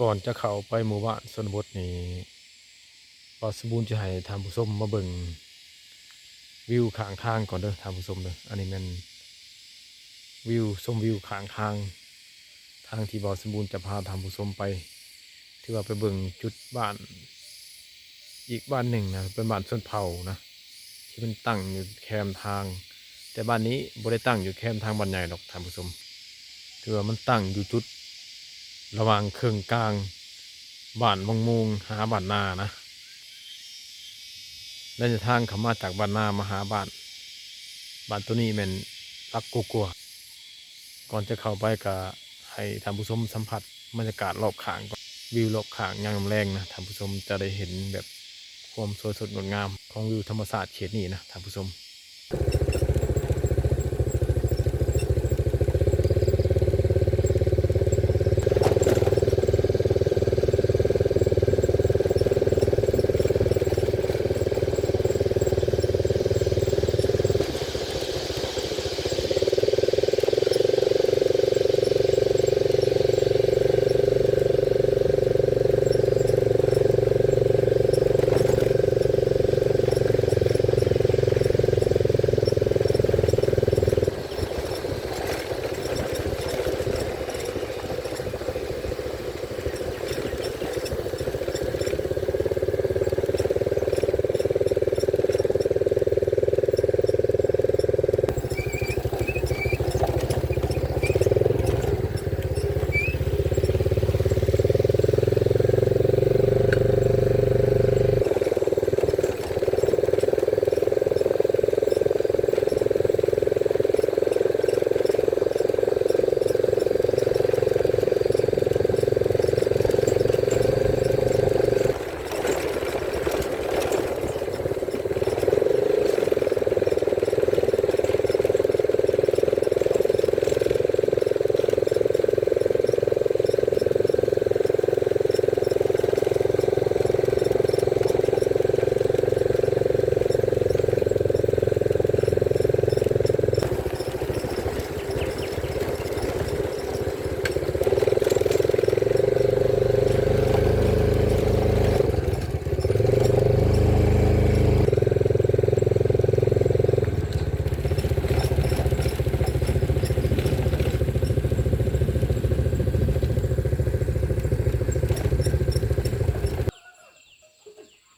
ກ່ອນຈະເຂົ້າໄປໝູ່ບ້ານຊົນນະບົດນີ້ ບ່າວສົມບູນຈະໃຫ້ທ່ານຜູ້ຊົມມາເບິ່ງວິວຂ້າງທາງກ່ອນເດີທ່ານຜູ້ຊົມເດີ. ອັນນີ້ແມ່ນວິວ ຊົມວິວຂ້າງທາງ ທາງທີ່ບ່າວສົມບູນຈະພາທ່ານຜູ້ຊົມໄປ ຖືວ່າໄປເບິ່ງຈຸດບ້ານອີກບ້ານໜຶ່ງນະ ເປັນບ້ານຊົນເຜົ່ານະ ທີ່ມັນຕັ້ງຢູ່ແຄມທາງ ແຕ່ບ້ານນີ້ບໍ່ໄດ້ຕັ້ງຢູ່ແຄມທາງບ້ານໃຫຍ່ດອກທ່ານຜູ້ຊົມ ຄືວ່າມັນຕັ້ງຢູ່ຈຸດລະຫວ່າງເຄິ່ງກາງບ້ານວັງມ່ວງຫາບ້ານນານະ ໄລຍະທາງເຂົ້າມາຈາກບ້ານນາມາຫາບ້ານ ບ້ານໂຕນີ້ແມ່ນຫຼັກກວ່າໆ. ກ່ອນຈະເຂົ້າໄປກະໃຫ້ທ່ານຜູ້ຊົມສຳຜັດບັນຍາກາດລອບຂ້າງກ່ອນ ວິວລອບຂ້າງຍາມແລງນະ ທ່ານຜູ້ຊົມຈະໄດ້ເຫັນແບບຄວາມສວຍສົດງົດງາມຂອງວິວທຳມະຊາດເຂດນີ້ນະທ່ານຜູ້ຊົມ.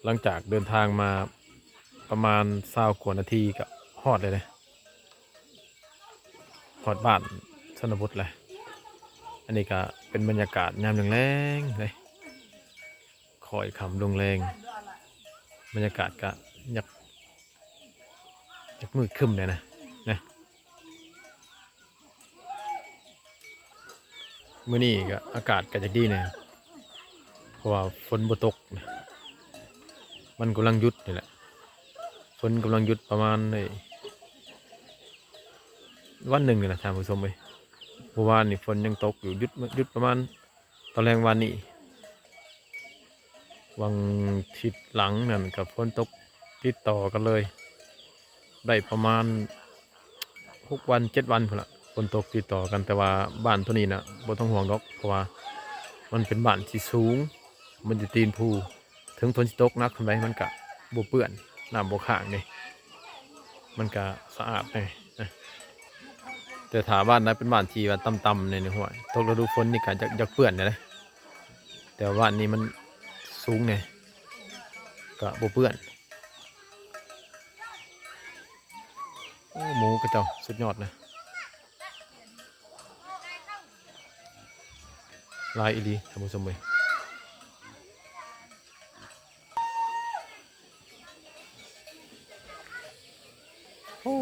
ຫຼັງຈາກເດີນທາງມາປະມານຊາວກວ່ານາທີກະຮອດແລ້ວເດ້ ຮອດບ້ານຊົນນະບົດແລ້ວ. ອັນນີ້ກະເປັນບັນຍາກາດຍາມແລງໆເດ້ ຄ້ອຍຄ່ຳລົງແລງ ບັນຍາກາດກະຢາກ ຈັກມືດຄຶ້ມແດ່ນະ ນະ ມື້ນີ້ກະອາກາດກະຈະດີແດ່ ເພາະວ່າຝົນບໍ່ຕົກນະ ມັນກຳລັງຢຸດນີ້ແຫຼະ ຝົນກຳລັງຢຸດປະມານໄດ້ວັນໜຶ່ງນີ້ແຫຼະທ່ານຜູ້ຊົມເອີຍ. ມື້ວານນີ້ຝົນຍັງຕົກຢູ່ ຢຸດ ຢຸດປະມານ ຕອນແລງວານນີ້ ຫວ່າງທິດຫຼັງນັ້ນກະຝົນຕົກຕິດຕໍ່ກັນເລີຍ ໄດ້ປະມານຫົກວັນເຈັດວັນພຸ້ນລະ ຝົນຕົກຕິດຕໍ່ກັນ. ແຕ່ວ່າບ້ານໂຕນີ້ນະບໍ່ຕ້ອງຫ່ວງດອກ ເພາະວ່າມັນເປັນບ້ານທີ່ສູງ ມັນຢູ່ຕີນພູ ເຖິງຝົນຊິຕົກໜັກສ່ຳໃດມັນກະບໍ່ເປື້ອນ ນ້ຳບໍ່ຄ້າງເດ້ ມັນກະສະອາດແດ່ນະ. ແຕ່ຖ້າບ້ານໃດເປັນບ້ານທີ່ວ່າຕ່ຳໆນີ້ ຫ້ວຍ ຕົກລະດູຝົນນີ້ກະຢາກ ຢາກເປື້ອນແດ່ເດ້ ແຕ່ວ່າບ້ານນີ້ມັນສູງແດ່ ກະບໍ່ເປື້ອນ. ໂອ້ ໝູເຂົາເຈົ້າສຸດຍອດນະ ຫຼາຍອີ່ຫຼີທ່ານຜູ້ຊົມເອີຍ. ໂອ້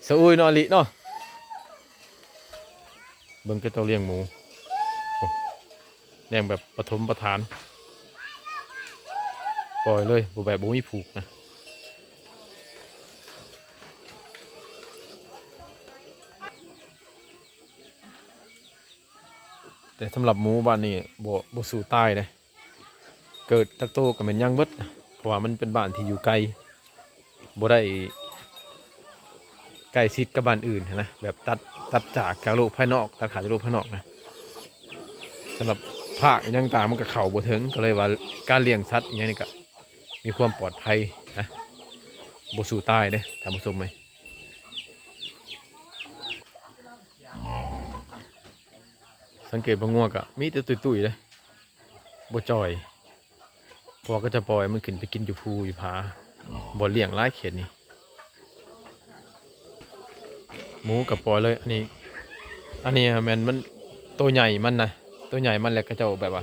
ສະອຸຍເນາະ ອາລິເນາະ ເບິ່ງເຂົາເຈົ້າລ້ຽງໝູ ໂອ້ ລ້ຽງແບບປະຖົມປະຖານ ປ່ອຍເລີຍ ບໍ່ແບບບໍ່ມີຜູກນະ. ແຕ່ສຳລັບໝູບ້ານນີ້ບໍ່ ບໍ່ສູ້ຕາຍເດ້ ເກີດຈັກໂຕກະແມ່ນຍັງເບິດ ເພາະວ່າມັນເປັນບ້ານທີ່ຢູ່ໄກ ບໍ່ໄດ້ໃກ້ຊິດກັບບ້ານອື່ນຫັ້ນນະ ແບບຕັດ ຕັດຈາກ ຈາກໂລກພາຍນອກ ຕັດຂາດຈາກໂລກພາຍນອກນະ. ສຳລັບ ພາກອີ່ຫຍັງຕ່າງມັນກໍເຂົ້າບໍ່ເຖິງ ກໍເລີຍວ່າການລ້ຽງສັດອີ່ຫຍັງນີ້ກໍມີຄວາມປອດໄພນະ ບໍ່ສູ້ຕາຍເດ້ທ່ານຜູ້ຊົມເອີຍ. ສັງເກດເບິ່ງງົວກໍມີແຕ່ຕຸ້ຍໆເດ້ ບໍ່ຈ່ອຍ ເພາະວ່າເຂົາເຈົ້າປ່ອຍມັນຂຶ້ນໄປກິນຢູ່ພູຢູ່ຜາ ບໍ່ລ້ຽງຫຼາຍເຂດນີ້. ໝູກໍປ່ອຍເລີຍ ອັນນີ້ ອັນນີ້ແມ່ນມັນໂຕໃຫຍ່ມັນນະ ໂຕໃຫຍ່ມັນ ແລ້ວເຂົາເຈົ້າແບບວ່າ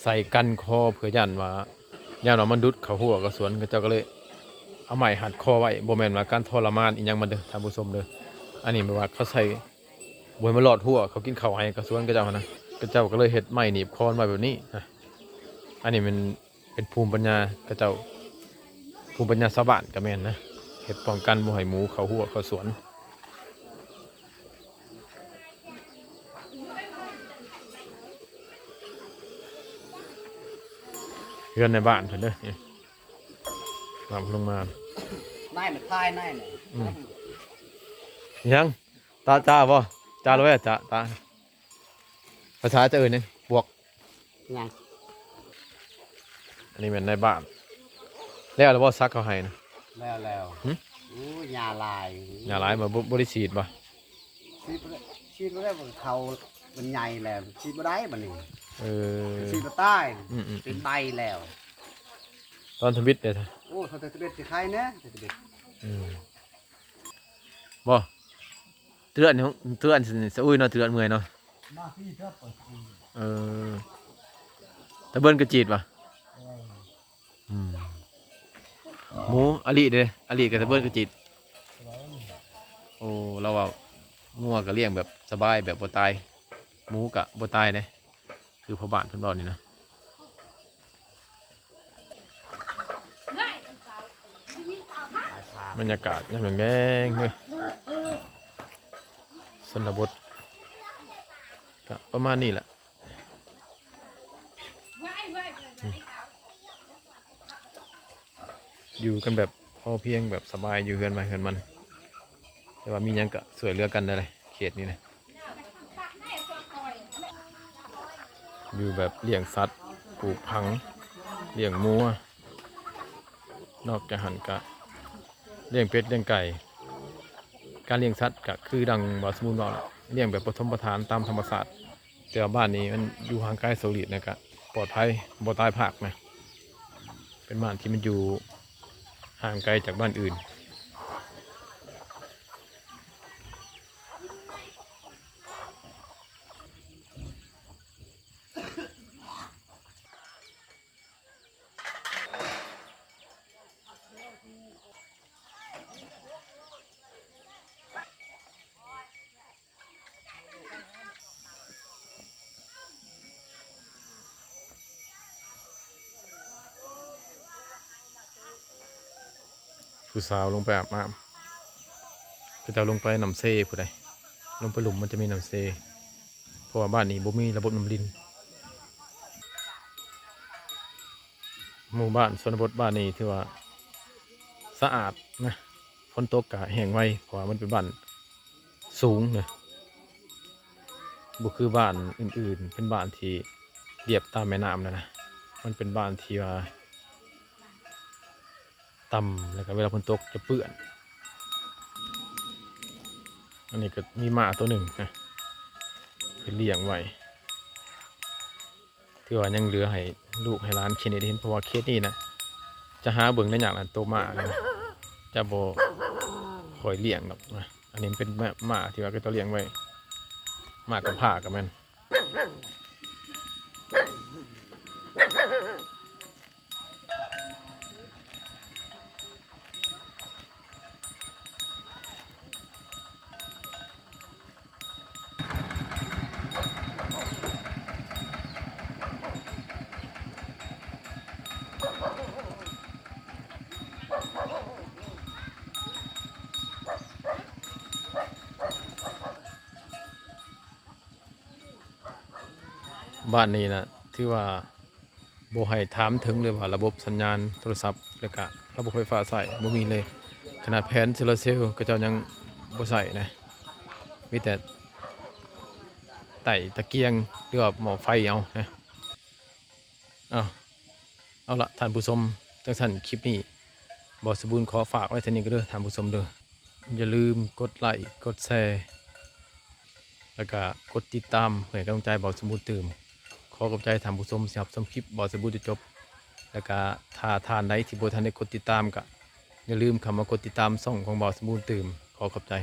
ໃສ່ກັນຄໍ ເພື່ອຢ້ານວ່າ ຢ້ານວ່າມັນດຸດເຂົ້າຮົ້ວເຂົ້າສວນ ເຂົາເຈົ້າກໍເລີຍເອົາໄມ້ຮັດຄໍໄວ້ ບໍ່ແມ່ນວ່າການທໍລະມານອີ່ຫຍັງມັນເດີທ່ານຜູ້ຊົມເດີ. ອັນນີ້ແບບວ່າເຂົາໃສ່ ບໍ່ໃຫ້ມັນລອດຮົ້ວ ເຂົາກິນເຂົ້າໄຮ່ເຂົ້າສວນເຂົາເຈົ້າຫັ້ນນະ ເຂົາເຈົ້າກໍເລີຍເຮັດໄມ້ໜີບຄໍໄວ້ແບບນີ້ນະ. ອັນນີ້ແມ່ນເປັນພູມປັນຍາເຂົາເຈົ້າ ພູມປັນຍາຊາວບ້ານກໍແມ່ນນະ ເຮັດປ້ອງກັນບໍ່ໃຫ້ໝູເຂົ້າຮົ້ວເຂົ້າສວນ. ເຮືອນໃນບ້ານເພິ່ນເດີ ນີ້ ລຳລົງມາ ນາຍມັນພາຍນາຍນີ້ ອືມ ຫຍັງ ຕາ ຈາບໍ່ ຈາລະແວ ຈາ ຕາ ພາສາຈະເອີ້ນຫຍັງ ບວກ ຫຍັງ ອັນນີ້ແມ່ນນາຍບ້ານ ແລ້ວລະບໍ່ ສັກເຂົາໃຫ້ນະ? ແລ້ວ ແລ້ວ ຫຶ? ໂອ້ຍ ຫຍ້າຫຼາຍ ຫຍ້າຫຼາຍ ບໍ່ ບໍ່ ບໍ່ໄດ້ສີດບໍ່? ສີດບໍ່ໄດ້ ສີດບໍ່ໄດ້ ເຂົາມັນໃຫຍ່ແລ້ວ ສີດບໍ່ໄດ້ບັດນີ້ ເອີ ສີດບໍ່ຕາຍ ອືມໆໆ ເປັນໃບແລ້ວ ຕອນທຳອິດເດ້ ໂອ້ ຕອນທຳອິດຊິໄຄແດ່ ທຳອິດ ອືມ ບໍ່ ເຕືອນ ເຕືອນສະອຸຍເນາະ ເຕືອນເມື່ອຍເນາະ ມາທີ່ເທື່ອ ເອີ ຕາເບິ່ນກະຈີດບໍ່? ເອີ ອືມ ໝູອາລີເດ້ ອາລີກັບຕາເບິ່ນກະຈີດ ໂອ້ ລາວວ່າງົວກະລ້ຽງແບບສະບາຍ ແບບບໍ່ຕາຍ ໝູກະບໍ່ຕາຍເດ້ ຄືພໍ່ບ້ານເພິ່ນເວົ້ານີ້ນະ. ບັນຍາກາດຍາມແລງໆເດີ ຊົນນະບົດ ກະປະມານນີ້ແຫຼະ ຢູ່ກັນແບບພໍພຽງ ແບບສະບາຍ ຢູ່ເຮືອນໃຜເຮືອນມັນ ແຕ່ວ່າມີຫຍັງກະຊ່ວຍເຫຼືອກັນໄດ້ເລີຍ ເຂດນີ້ນະ ຢູ່ແບບລ້ຽງສັດ ປູກຜັງ ລ້ຽງງົວ ນອກຈາກຫັ້ນກະລ້ຽງເປັດລ້ຽງໄກ່ ການລ້ຽງສັດກະຄືດັ່ງບ່າວສະບູນເວົ້າ ລ້ຽງແບບປະຖົມປະຖານຕາມທຳມະຊາດ ແຕ່ວ່າບ້ານນີ້ມັນຢູ່ຫ່າງໄກສອກຫຼີກນະ ກະປອດໄພ ບໍ່ຕາຍພາກນະ ເປັນບ້ານທີ່ມັນຢູ່ຫ່າງໄກຈາກບ້ານອື່ນ. ຜູ້ສາວລົງໄປອາບນ້ຳ ເຂົາເຈົ້າລົງໄປນ້ຳເຊພຸ້ນໃດ ລົງໄປລຸ່ມມັນຈະມີນ້ຳເຊ ເພາະວ່າບ້ານນີ້ບໍ່ມີລະບົບນ້ຳລິນ. ໝູ່ບ້ານຊົນນະບົດບ້ານນີ້ຖືວ່າສະອາດນະ ຝົນຕົກກະແຫ້ງໄວ ເພາະວ່າມັນເປັນບ້ານສູງນະ ບໍ່ຄືບ້ານອື່ນໆ ເປັນບ້ານທີ່ລຽບຕາມແມ່ນ້ຳນະ ມັນເປັນບ້ານທີ່ວ່າ ຕ່ຳ ແລ້ວກໍເວລາຝົນຕົກຈະເປື້ອນ. ອັນນີ້ກໍມີໝາໂຕໜຶ່ງນະ ເພິ່ນລ້ຽງໄວ້ ຖືວ່າຍັງເຫຼືອໃຫ້ລູກໃຫ້ຫຼານເຂດນີ້ໄດ້ເຫັນ ເພາະວ່າເຂດນີ້ນະ ຈະຫາເບິ່ງໄດ້ຍາກນະ ໂຕໝານະ ຈະບໍ່ຄ່ອຍລ້ຽງດອກນະ. ອັນນີ້ມັນເປັນໝາ ໝາທີ່ວ່າເຂົາເຈົ້າລ້ຽງໄວ້ ໝາກຳພ້າກໍແມ່ນ. ບ້ານນີ້ນະ ຖືວ່າບໍ່ໃຫ້ຖາມເຖິງເລີຍວ່າລະບົບສັນຍານໂທລະສັບ ແລ້ວກະລະບົບໄຟຟ້າໃຊ້ບໍ່ມີເລີຍ. ຂະໜາດແຜງໂຊລາເຊວເຂົາເຈົ້າຍັງບໍ່ໃຊ້ນະ ມີແຕ່ໄຕ້ຕະກຽງ ຫຼືວ່າໝໍ້ໄຟເອົານະ. ເອົາ ເອົາລະທ່ານຜູ້ຊົມ, ຈັ່ງຊັ້ນຄລິບນີ້ບ່າວສົມບູນຂໍຝາກໄວ້ເທົ່ານີ້ກໍເດີທ່ານຜູ້ຊົມເດີ. ຢ່າລືມກົດໄລ້ ກົດແຊ ແລ້ວກະກົດຕິດຕາມເພື່ອໃຫ້ກຳລັງໃຈບ່າວສົມບູນຕື່ມ. ຂໍຂອບໃຈທ່ານຜູ້ຊົມທີ່ຮັບຊົມຄລິບບ່າວສົມບູນຈົນຈົບ. ແລ້ວກະຖ້າທ່ານໃດທີ່ບໍ່ທັນໄດ້ກົດຕິດຕາມ ກະຢ່າລືມເຂົ້າມາກົດຕິດຕາມຊ່ອງຂອງບ່າວສົມບູນຕື່ມ. ຂໍຂອບໃຈ.